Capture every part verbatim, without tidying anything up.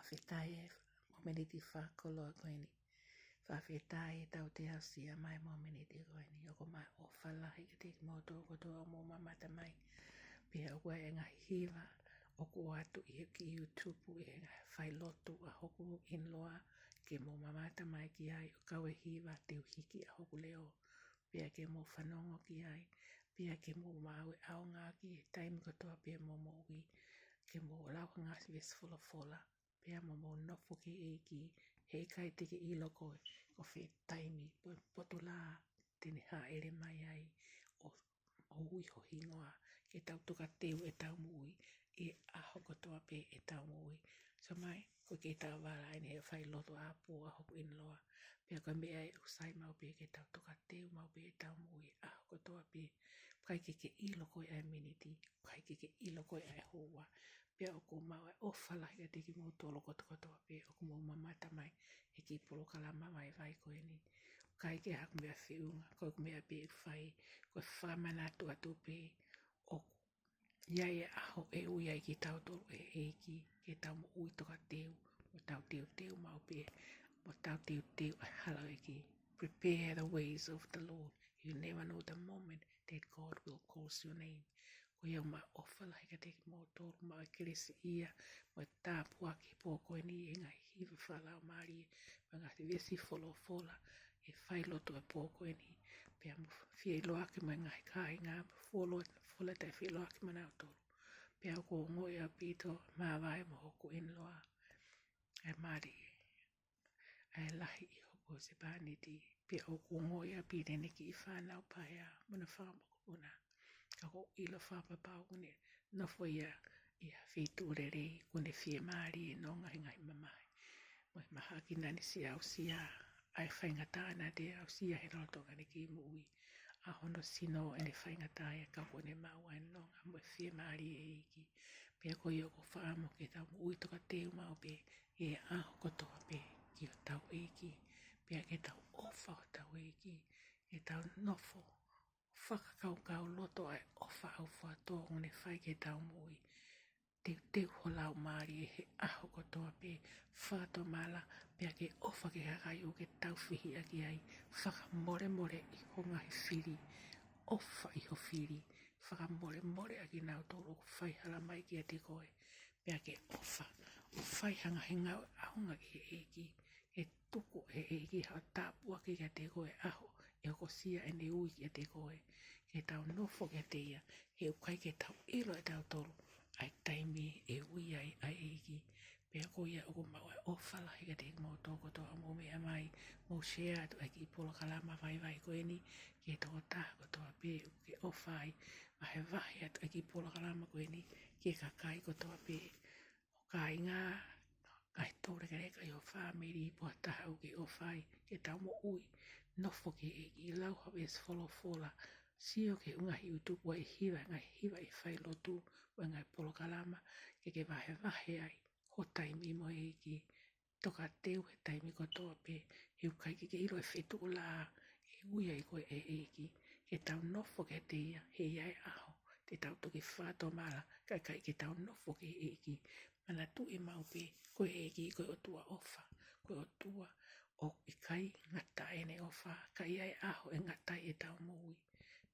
Fakafetaʻi e mōmeniti fakakoloa ko eni. Fakafetaʻi ʻetau toe aʻusia mai e mōmeniti ko eni. ʻOku mau ʻofa lahi kiate kimoutolu kotoa ʻoku mou mamata mai. Pea ʻoku ʻi ai e ngaahi hiva ʻoku ʻoatu ʻi he kiʻi YouTube, ʻi he ngaahi failotu ʻa hoku in-law, ke mou mamata mai ki ai ʻo kau e hiva te u hiki ʻa hoku leʻo. Pea ke mou fanongo ki ai. Pea ke mou maʻu e ʻaonga ki he taimi kotoa pē ʻo hoʻomou moʻui. Ke mou lau ha ngaahi veesi folofola. Pea mou, mou nofo ki he ʻEiki, he ʻikai te ke ʻilo koe ko fē taimi pe ko e potu lahi te ne hāʻele mai ai ʻo, ʻo ui ho hingoa ke tau tokateu ʻetau moʻui ʻi he ʻaho kotoa pē ʻetau moʻui. So mai, ko e kei tau vala eni he failotu ʻa Pō ʻa hoku in-law. Pea ko e meʻa ʻoku sai maʻu pē ke tau tokateu maʻu pē ʻetau moʻui ʻaho kotoa pē. ʻIkai ke ke ʻilo koe ʻa e miniti, ʻikai ke ke ʻilo koe ʻa e houa. Pea ʻoku mau ʻofa lahi kiate kimoutolu kotoa kotoa pē ʻoku mou mamata mai he kiʻi polokalama vaivai ko eni. ʻIkai ke ʻi ai haku meʻa feʻunga, ko ʻeku meʻa pē ʻoku fai, ko e fakamanatu atu pē ʻoku ʻi ai e ʻaho ʻe ui ai kitautolu ʻe he ʻEiki ke tau moʻui tokateu, mo tau teuteu maʻu pē, mo tau teuteu ʻa e hala ʻo e ʻEiki. Prepare the ways of the Lord. You never know the moment that God will call your name. Ko ia ʻoku mau ʻofa lahi kiate kimoutolu, maʻu e kelesiʻia mo e tāpuaki he pō ko eni ʻi he ngaahi hiva fakalaumālie, mo e ngaahi veesi folofola ʻi he failotu ʻo e pō ko eni. Pea mou fie ʻiloa ki he ngaahi kāinga, mou folo, folo ʻetau fie ʻiloa ki he mānava ʻo e tolu. Pea ʻoku ou ongoʻi ʻaupito māvae mo hoku in-law, ʻa e mālie, ʻa e lahi ʻi hoku husepāniti. Pea ʻoku ou ongoʻi ʻaupito ʻene kiʻi fānau paea mo ʻena fanga mokopuna. Ka ʻoku ou ʻilo fakapapau ʻoku ne nofo ia ʻi ha feituʻu lelei, ʻoku ne fiemālie nonga he ngaahi mamahi. Mo e mahaki naʻa ne siʻi aʻusia, ʻa e faingataʻa naʻa ne aʻusia he lolotonga ʻene kiʻi moʻui. ʻA hono sino ʻene faingataʻaʻia ka ʻoku ne maʻu ʻa e nonga mo e fiemālie ʻa e ʻEiki. Pea ko ia ʻoku ou fakaʻamu ke tau moʻui tokateu maʻu pē ʻi he ʻaho kotoa pē ki hotau ʻEiki. Pea ke tau ʻofa hotau ʻEiki, ke tau nofo fakakaukauloto ʻa e ʻofa ʻaufuatō ʻoku ne fai ki heʻetau moʻui. Teuteu ho laumālie he ʻaho kotoa pē, fakatomala, pea ke ʻofa ki he kakai ʻoku ke taufihi ʻaki ai, fakamolemole ʻi ho ngaahi fili, ʻofa ʻi ho fili, fakamolemole ʻakinautolu ʻoku faihala mai kiate koe, pea ke ʻofa, ʻo fai ha ngaahi ngāue ʻaonga ki he ʻEiki, ke tuku ʻe he ʻEiki ha tāpuaki kiate koe he ʻaho ʻe hokosia ʻene ui kiate koe, ke tau nofo kiate ia, he ʻoku ʻikai ke tau ʻilo ʻe tautolu ʻa e taimi ʻe ui ai ʻa e ʻEiki. Pea ko ia ʻoku mau ʻofa lahi kiate kimoutolu kotoa ʻoku mou meʻa mai, mou share atu ʻa e kiʻi polokalama vaivai ko eni ki he tokotaha kotoa pē ʻoku ke ʻofa ai, vahevahe atu ʻa e kiʻi polokalama ko eni ki he kakai kotoa pē, ho kāinga, ngaahi toulekeleka ʻi ho fāmili, pe ko ha taha ʻoku ke ʻofa ai, ke tau moʻui, nofo ki he ʻEiki, lau ha veesi folofola, sio ki he ngaahi YouTube, ʻa e hiva, ngaahi hiva ʻi he failotu, ʻa e ngaahi polokalama, ke ke vahevahe ai ho taimi mo e ʻEiki, tokateu he taimi kotoa pē, he ʻoku ʻikai ke ke ʻilo e feituʻu lahi ʻe ui ai koe ʻe he ʻEiki, ke tau nofo kiate ia, he ʻe ʻi ai e ʻaho te tau toki fakatomala, kae ʻikai ke tau nofo ki he ʻEiki. Manatuʻi maʻu pē, ko e ʻEiki ko e ʻOtua ʻofa, ko e ʻOtua ʻoku ʻikai ngata ʻene ʻofa, ka ʻi ai e ʻaho ʻe ngata ai ʻetau moʻui.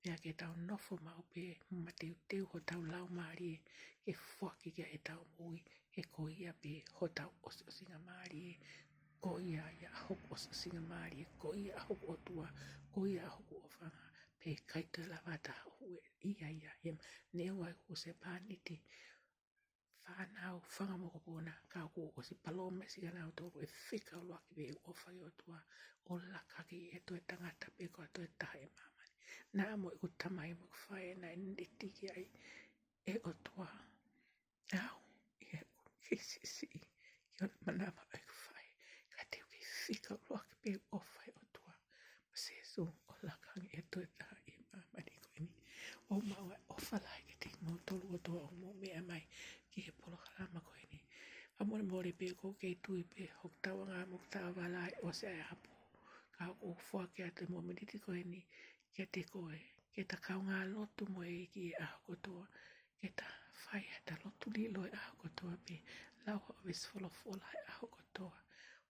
Pea ke tau nofo maʻu pē, mateuteu hotau laumālie, ke foaki ki ai ʻetau moʻui, he ko ia pē hotau ʻosiʻosingamālie, ko ia ia hoku ʻosiʻosingamālie, ko ia hoku ʻOtua, ko ia hoku ʻofa, pea ʻikai toe lava ha taha ʻo hū ia ia, ʻe ma, neongo ʻeku husepāniti, fānau, fanga mokopuna, ka ʻoku ou ʻosi palōmesi kia nautolu ʻe fika ʻuluaki pē ʻeku ʻofa ki he ʻOtua, ʻo laka ki he toe tangata pe ko ha toe taha ʻi māmani. Naʻa mo ʻeku tamai mo ʻeku faʻē naʻe neti ki ai ʻe he ʻOtua au ʻi heʻeku kei siʻisiʻi ki hono manava ʻeku faʻē, ka te u kei fika ʻuluaki pē ʻeku ʻofa ki he ʻOtua mo Sēsū ʻo laka ange ʻi he toe taha ʻi māmani ko eni. ʻOku mau ʻofa lahi kiate kimoutolu kotoa ʻoku mou meʻa mai ki he polokalama ko eni. Fakamolemole pē ʻoku ou kei tui pē hoku tauʻanga mo hoku taʻovala ʻe ʻosi ʻa e ʻapu. Ka ʻoku ou foaki atu e mōmeniti ko eni kiate koe, ke ta kaungā lotu mo e ʻEiki he ʻaho kotoa, ke ta fai ʻeta lotu lilo he ʻaho kotoa pē, lau haʻo veesi folofola he ʻaho kotoa.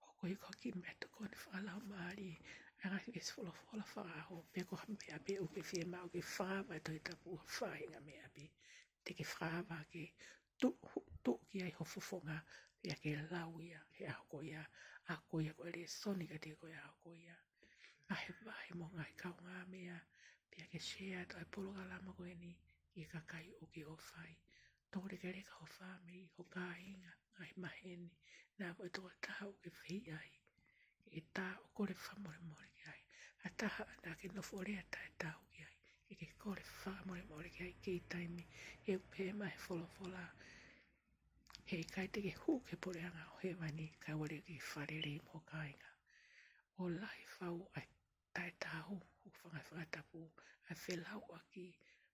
Hoko ia ko ha kiʻi meʻatokoni fakalaumālie ʻa e ngaahi veesi folofola fakaʻaho, pe ko ha meʻa pē ʻoku ke fiemaʻu ke fakava ʻe he Tohi Tapu, ha faʻahinga meʻa pē te ke fakava ke tuʻu, tuʻu ki ai ho fofonga, pea ke lau ia he ʻaho ko ia, ʻa ko ia ko e lēsoni kiate koe he ʻaho ko ia. ʻA e vahe mo e ngaahi kaungāmeʻa, pea ke share atu ʻa e polokalama ko eni ki he kakai ʻoku ke ʻofa ai. Tōlekeleka ho fāmili, ho kāinga, ngaahi maheni, naʻa mo e tokotaha ʻoku ke fehiʻa ai. Ke ke tā ʻo kole fakamolemole ki ai. Ha taha naʻa ke nofo lea taʻetaau ki ai, ke ke kole fakamolemole ki ai ki he taimi, he ʻoku pehē mai ʻe he folofola, heʻikai te ke hū ki he puleʻanga ʻo hēvani kae ʻoua leva ke ke fakalelei mo ho kāinga. ʻOku lahi fau ʻa e taʻetaau, hūfanga he fakatapu, ʻa e felauʻaki,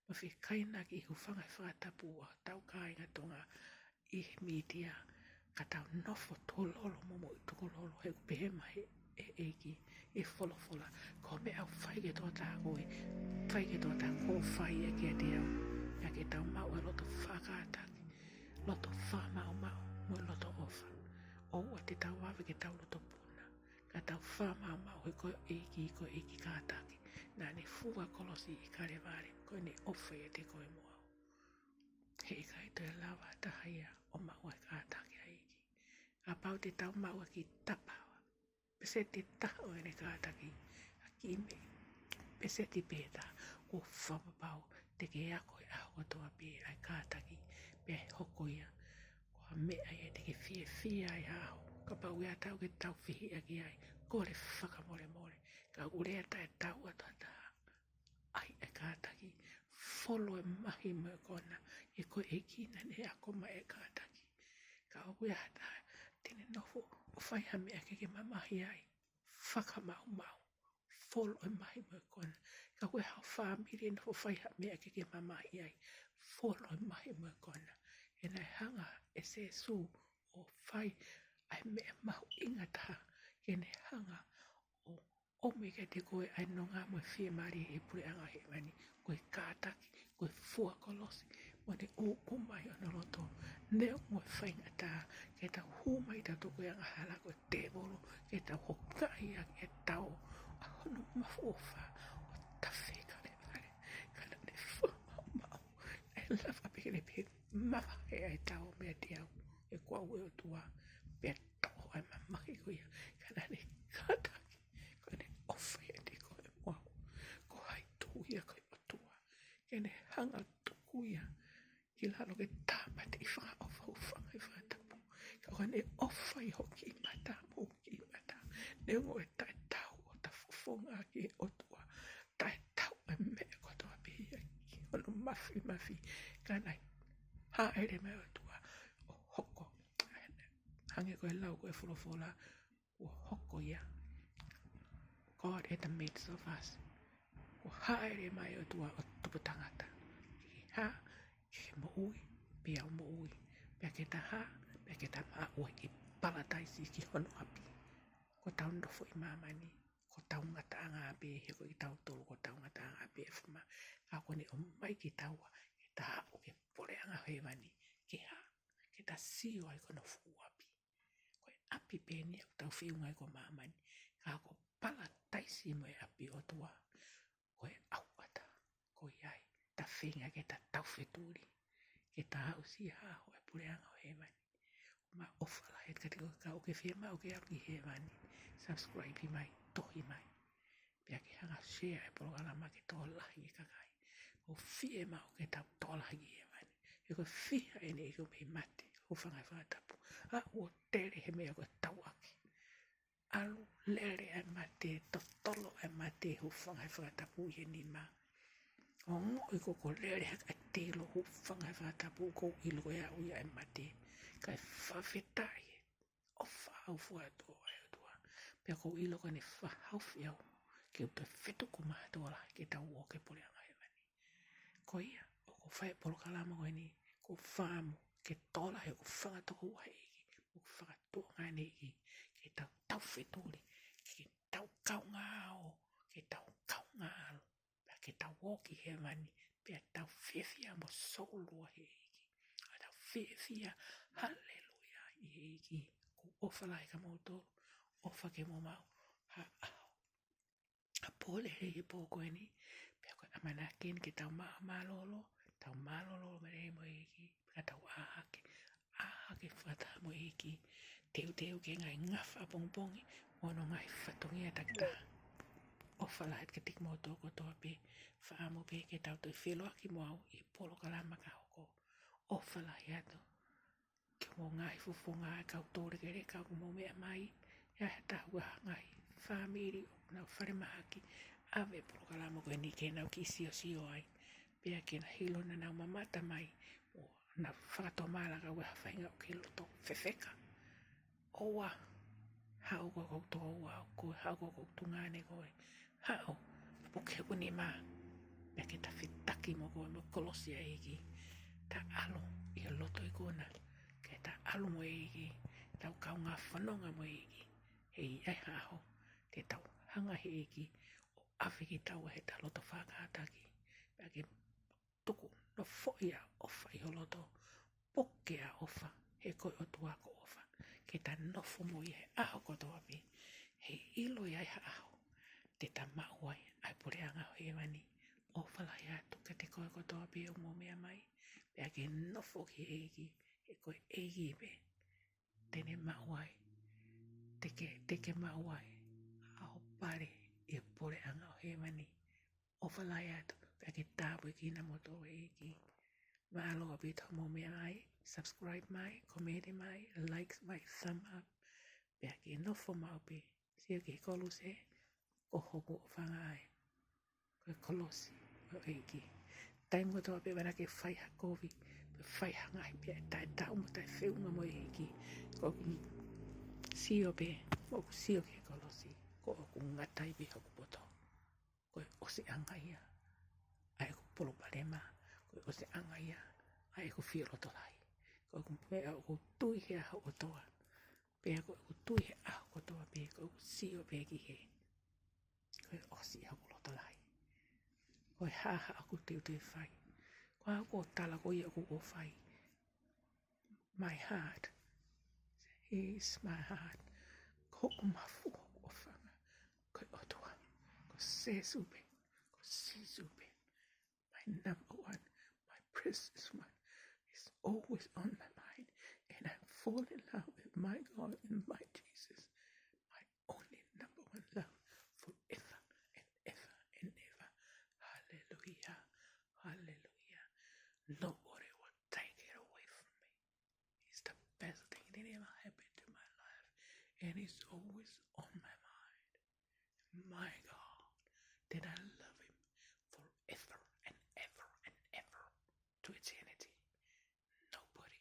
mo e fekainaki hūfanga he fakatapu ʻa hotau kāinga Tonga ʻi he mītia, ka tau nofo tukulolo mo moʻui tukulolo he ʻoku pehē mai ʻe he ʻEiki ʻi he folofola, ko e meʻa ʻoku fai ki he tokotaha ko ē, fai ki he tokotaha ko ē, fai ia kiate au. Pea ke tau maʻu ʻa e loto fakakātaki, loto fakamaʻumaʻu, mo e loto ʻofa. ʻOua te tau vave ke tau loto puna, ka tau fakamaʻumaʻu he ko e ʻEiki, ko e ʻEiki kātaki. Naʻa ne fua kolosi ʻi Kalevale, ko ʻene ʻofa ʻiate koe mo au. Heʻikai toe lava ha taha ia ʻo maʻu ʻa e kātaki ʻa e ʻEiki. Kapau te tau maʻu ʻa e kiʻi tapa, peseti ʻe taha ʻo ʻene kātaki, ʻa e kiʻi meʻa, peseti pē ʻe taha, kuo fakapapau te ke ako he ʻaho kotoa pē ʻa e kātaki, pea ʻe hoko ia ko ha meʻa ia te ke fiefia ai he ʻaho. Kapau ʻe ʻi ai ha taha ʻoku ke tau fehiʻa ki ai, kole fakamolemole. Ka ʻoku lea taʻetaau atu ha taha, ʻai ʻa e kātaki, folo e mahi mo e kona, he ko e ʻEiki naʻa ne ako mai ʻa e kātaki. Ka ʻoku ʻi ai ha taha te ne nofo ʻo fai ha meʻa ke ke mamahi ai, fakamaʻumaʻu, folo e mahi mo e kona. Ka ʻoku ʻi ai haʻo fāmili ʻe nofo ʻo fai ha meʻa ke ke mamahi ai, folo e mahi mo e kona. He naʻe hanga ʻe Sīsū ʻo fai ʻa e meʻa mahuʻinga taha, ke ne hanga ʻo ʻomi kiate koe ʻa e nonga mo e fiemālie ʻi he puleʻanga ʻo hēvani, ko e kātaki, ko e fua kolosi, mo ʻene ʻū mai ʻi hono loto, neongo e faingataʻa, ke tau hū mai ʻi tautolu ko e angahala, ko e tēvolo, ke tau hokaʻi ʻaki ʻetau, ʻa hono mafu ʻofa, ʻo tafe ʻi Kalevale, ka naʻa ne fakamaʻumaʻu, naʻe lava pē ke ne pehē, mavahe ʻa e tao meiate au, he ko au ʻa e ʻOtua, pea toʻo ʻa e mamahi ko ia, ka naʻa ne kātaki, ko ʻene ʻofa ʻiate koe mo au. Ko hai tū ia ko e ʻOtua, ke ne hanga ʻo tuku ia ki lalo ke tāmateʻi fakaʻofa, hūfanga he fakatapu. Ka ko ʻene ʻofa ʻi ho kiʻi mata mo hoku kiʻi mata. Neongo e taʻetaau hota fofonga ki he ʻOtua, taʻetaau e meʻa kotoa pē ia ki hono mafimafi. Ka naʻe hāʻele mai e ʻOtua ʻo hoko, hangē ko e lau ko ē ʻa e folofola, kuo hoko ia. God at the midst of us. Kuo hāʻele mai e ʻOtua ʻo tupu tangata. Ke hā, ke moʻui, pea u moʻui. Pea ke ta hā, pea ke ta maʻu ʻa e kiʻi palataisi ki hono ʻapi. Ko ʻetau nofo ʻi māmani, ko ʻetau ngataʻanga pē, he ko kitautolu ko ʻetau ngataʻanga pē, ʻe fuma. Ka ko ʻene ʻomai kitaua, ke ta aʻu ki he puleʻanga ʻo hēvani, ke hā, ke ta sio ai ki hono fuʻu ʻapi. Ko e ʻapi pē eni ʻoku tau feʻunga ai ko māmani, ka ko e palataisi mo e ʻapi ʻo e ʻOtua, ko e ʻauʻata, ko ia ai, ta feinga ke ta taufetuli, ke ta aʻusia ʻa e puleʻanga ʻo hēvani. ʻOku ma ʻofa lahi atu kiate koe ka ʻoku ke fiemaʻu ke aʻu ki hēvani, subscribe mai, tohi mai. Pea ke hanga ʻo share e polokalama ke tokolahi e kakai. ʻOku fiemaʻu ke tau tokolahi ki hēvani. He ko e fiha ʻeni ʻoku mei mate, hūfanga he fakatapu. ʻA ʻoua ʻe tele he meʻa ko e tauʻaki. ʻAlu lele ʻa e mate, totolo ʻa e mate, hūfanga he fakatapu ʻi he nima. ʻOku ongoʻi ko e lele hake ʻa e telo, hūfanga he fakatapu, ʻoku ou ʻilo ko e aʻu ia ʻa e mate. Kae fakafetaʻi ʻofa ʻaufua atu ʻa e ʻOtua. Pea ʻoku ou ʻilo ko ʻene fakahaofi au ke u toe fetuku mai ʻo tokolahi ke tau ō ki he puleʻanga ʻo hēvani. Ko ia, ʻoku ou fai e polokalama ko eni, ʻoku ou fakaʻamu ke tokolahi, ʻoku fanga tokoua ʻi he ʻEiki, ʻoku fanga tuongaʻane ʻi he ʻEiki, ke tau taufetuli, ke tau kaungā ʻao, ke tau kaungā ʻalu, pea ke tau ō ki hēvani, pea tau fiefia mo soulua he ʻEiki. ʻA tau fiefia, haleluia, ʻi ʻi he ʻEiki. ʻOku ʻofa lahi kia moutolu, ʻofa ke mou maʻu ha ʻaho, ha pō lelei he pō ko eni. Pea ko e ʻamanaki eni ke tau maʻu ha mālōlō, tau mālōlō mai mo e ʻEiki, pea tau ʻā hake, ʻā hake fakataha mo e ʻEiki. Teuteu ki he ngaahi ngafa ʻapongipongi, mo hono ngaahi fatongia takitaha. ʻOfa lahi atu kiate kimoutolu kotoa pē, fakaʻamu pē ke tau toe feʻiloaki mo au ʻi he polokalama ka hoko. ʻOfa lahi atu ki hoʻomou ngaahi fofonga ʻa e kau toulekeleka ʻoku mou meʻa mai, ʻa e taha ua ngaahi fāmili ʻoku nau falemahaki, ʻave e polokalama ko eni ke nau kiʻi siosio ai, pea ke nau ʻilo naʻa nau mamata mai, ʻo nau fakatomala ka ua ha faʻahinga ʻoku ke loto fefeka. ʻOua, haʻu ko e kau tokoua, ko e haʻu ko e kau tuongaʻane ko ē. Haʻu, puke hoku nima, pea ke ta fetaki mo koe mo e kolosi ʻa e ʻEiki. Ta ʻalu ʻi he loto ikuna, ke ta ʻalu mo e ʻEiki, tau kaungā fononga mo e ʻEiki. He ʻe ʻi ai ha ʻaho, te tau hanga he ʻEiki ʻo ʻave kitaua he ta loto fakakātaki. Pea ke tuku nofoʻi ʻa e ʻofa ʻi ho loto, puke ʻa e ʻofa, he ko e ʻOtua ko e ʻofa, ke ta nofo mo ia he ʻaho kotoa pē. He ʻiloʻi ʻe ia ha ʻaho te ta maʻu ai ʻa e puleʻanga ʻo hēvani. ʻOfa lahi atu kiate koe kotoa pē ʻoku mou meʻa mai, pea ke nofo ki he ʻEiki, he ko e ʻEiki pē te ne maʻu ai, te ke, te ke maʻu ai ʻa ho pale ʻi he puleʻanga ʻo hēvani. ʻOfa lahi atu, pea ke tāpuekina moutolu ʻe he ʻEiki. Mālō ʻaupito hoʻomou meʻa mai, subscribe mai, komeni mai, like mai, thumb up. Pea ke nofo maʻu pē, sio ki he kolose, ko hoku ʻofaʻanga ia. Ko e kolosi ʻo e ʻEiki. Taimi kotoa pē ʻoua naʻa ke fai ha kovi, pe fai ha ngaahi meʻa taʻetaau mo taʻefeʻunga mo e ʻEiki. Ko ʻeku sio pē, ʻoku sio ki he kolosi, ko ʻeku ngata ai pē hoku poto. Ko e ʻosiʻanga ia ʻa ʻeku palopalema, ko e ʻosiʻanga ia ʻa ʻeku fie loto lahi. Ko ʻeku meʻa ʻoku tui he ʻaho kotoa, pea ko ʻeku tui he ʻaho kotoa pē, ko ʻeku sio pē ki hē. Ko e ʻosi ʻa hoku loto lahi. Ko e hā haʻaku teuteu fai. Ko haʻaku tala ko ia ʻoku ou fai. My heart. He is my heart. Ko hoku mafu, hoku ʻofaʻanga. Ko e ʻOtua. Ko Sēsū pē. Ko Sīsū pē. My number one. My precious one. Is always on my mind. And I fall in love with my God and my Jesus. My only number one love forever and ever and ever. Hallelujah. Hallelujah. Nobody will take it away from me. He's the best thing that ever happened to my life. And he's always on my mind. My God, that I love him forever and ever and ever to eternity. Nobody,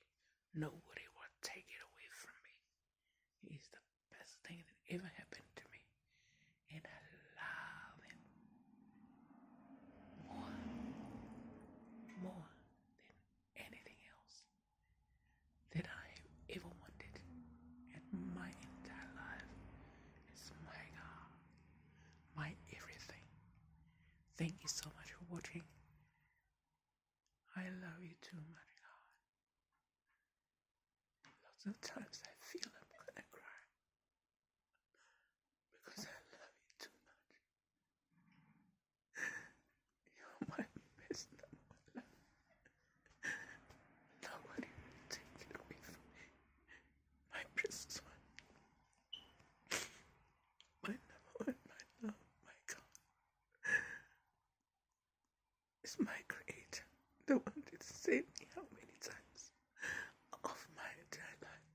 nobody will take it away from me. He is the best thing that ever happened to me. And I love him more, more than anything else that I have ever wanted in my entire life. Is my God, my everything. Thank you so much for watching. I love you too much, God. Lots of times I feel I'm gonna cry because I love you too much. You're my best number one love. Nobody will take it away from me. My precious one. My number one, my love, my God. Is my Creator, the one that saved me how many times of my entire life.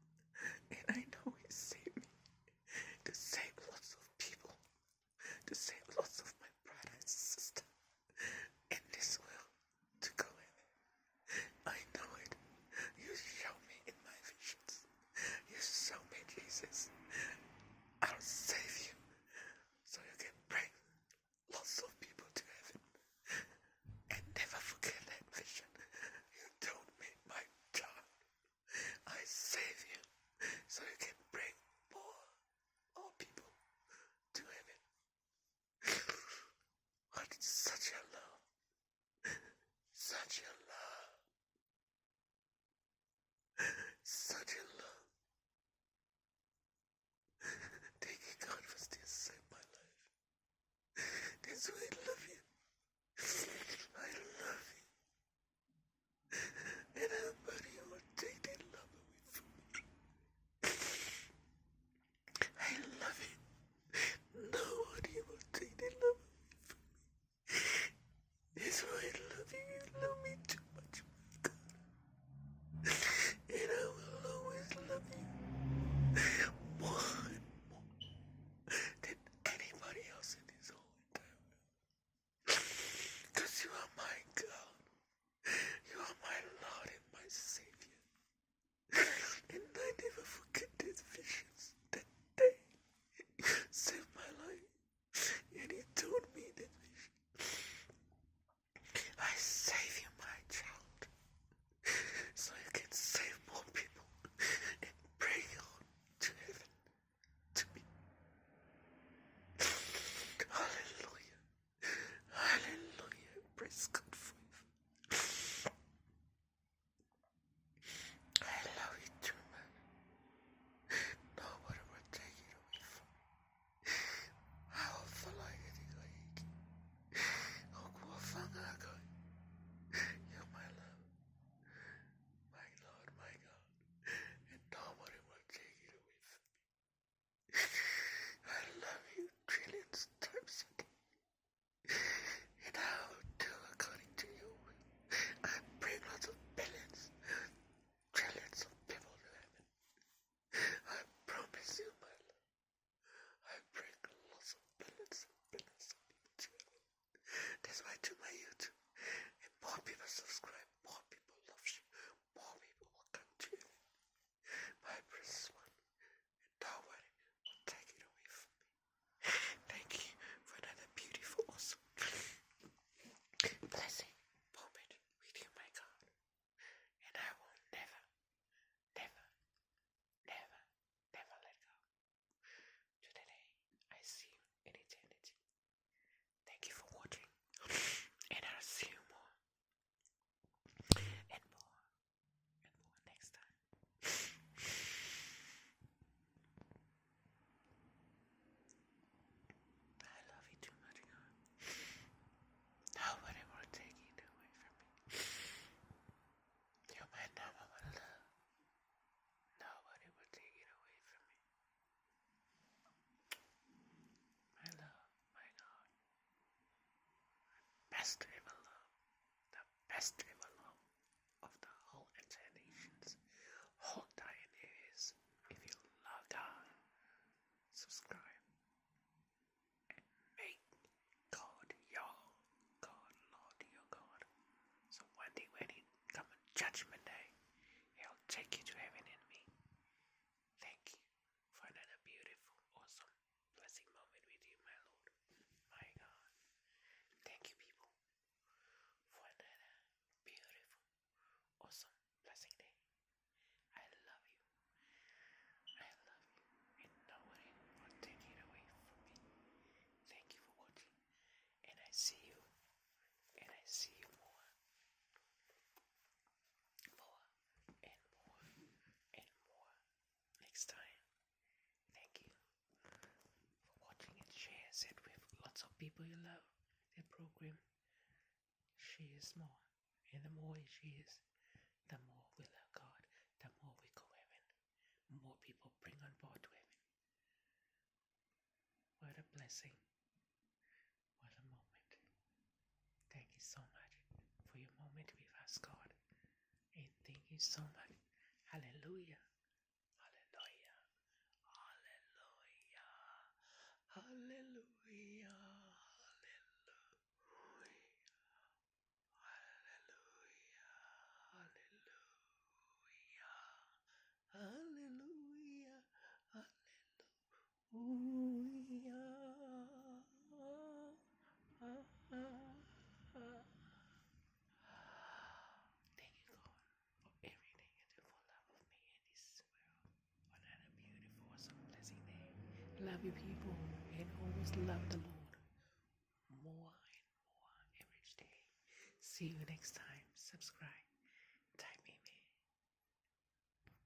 best ever love, the best ever love of the whole entire nations, whole entire areas. If you love God, subscribe and make God your God, Lord your God. So one day when He come on Judgment Day, He'll take you to heaven and me. Thank you for another beautiful, awesome, blessing moment with you, my Lord, my God. Thank you, people, for another beautiful, awesome, blessing day. I love you. I love you. And nobody will take it away from me. Thank you for watching. And I see you. And I see you more. More and more and more next time. Thank you for watching and share it with lots of people you love the program. Share it more. And the more you share it, the more we love God, the more we go heaven. More people bring on board to heaven. What a blessing. What a moment. Thank you so much for your moment with us, God. And thank you so much. Hallelujah. Hallelujah. Hallelujah. Hallelujah. Hallelujah. Hallelujah. Hallelujah. Hallelujah. Thank you, God, for everything you do for love of me in this world. What a beautiful, awesome, blessing day. Love you, people, and always love the Lord more and more every day. See you next time. Subscribe.